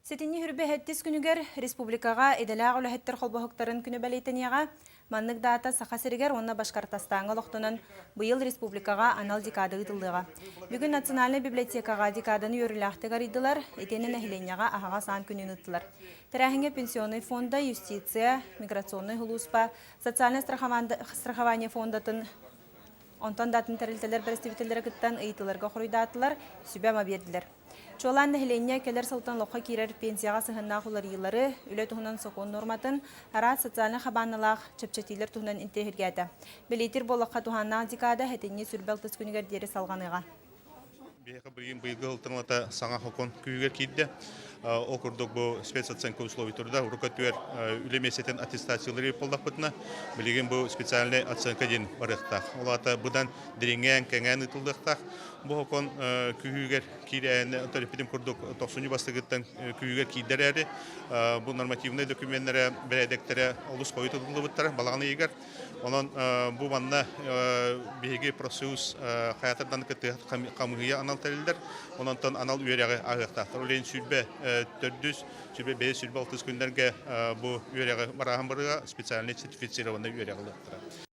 Сэтинньи хүрбэ сэттис күнүгэр республикаҕа идэлээх үлэһиттэр холбоһуктарын күнэ бэлиэтэниэҕэ. Маннык даата Саха сиригэр уонна Башкортостаҥҥа олохтонон, быйыл республикаҕа анал декада ыытыллыаҕа. Бүгүн Национальнай библиотекаҕа декаданы үөрүүлээхтик арыйдылар, итиэннэ нэһилиэнньэҕэ аһаҕас аан күнүн ыыттылар. Тэрээһиҥҥэ Пенсионнай фонда, юстиция, миграционнай сулууспа, социальнай страхование фондатын онтон да атын тэрилтэлэр бэрэстэбиитэллэрэ кыттан ыйытыыларга хоруйдаатылар, сүбэ-ама биэрдилэр. Чуолаан нэһилиэнньэ кэлэр сылтан олоххо киирэр пенсияҕа сыһыаннаах уларыйыылары, үлэ туһунан сокуон нуорматын, араас социальнай хабаанналаах чэпчэтиилэр туһунан интэриэһиргээтэ. Бэлиэтиир буоллахха, туһааннаах декада сэтинньи сүрбэ алтыс күнүгэр диэри салҕаныаҕа. Биһиэхэ билигин быйылгы сылтан ылата саҥа сокуон күүһүгэр киирдэ. Ол курдук бу спецоценка условий труда урука түөр үлэ миэстэтин аттестациялары буоллахпытына, билигин бу специальная оценка диэн барыахтаах. Ол аата быдан дириҥээн, кэҥээн ыытыллыахтаах. Бу сокуон күүһүгэр киирээһинэ төрүппүтүм курдук тохсунньу бастакыттан күүһүгэр киирдэр эрээри, бу нормативнай докуменнара, бэрээдэктэрэ олус хойут ылыллыбыттара балаҕан ыйыгар. Онон бу манна биһиги профсоюз хайатардан кыттыһар хамыыһыйа анал тэриллэр. Ононтон анал үөрэҕи ааһыахтаахтар. Ол иһин 24, 25, 26 күннэргэ бу үөрэҕи барааһын барыга специальный сертифицированный үөрэҕи ылыахтара.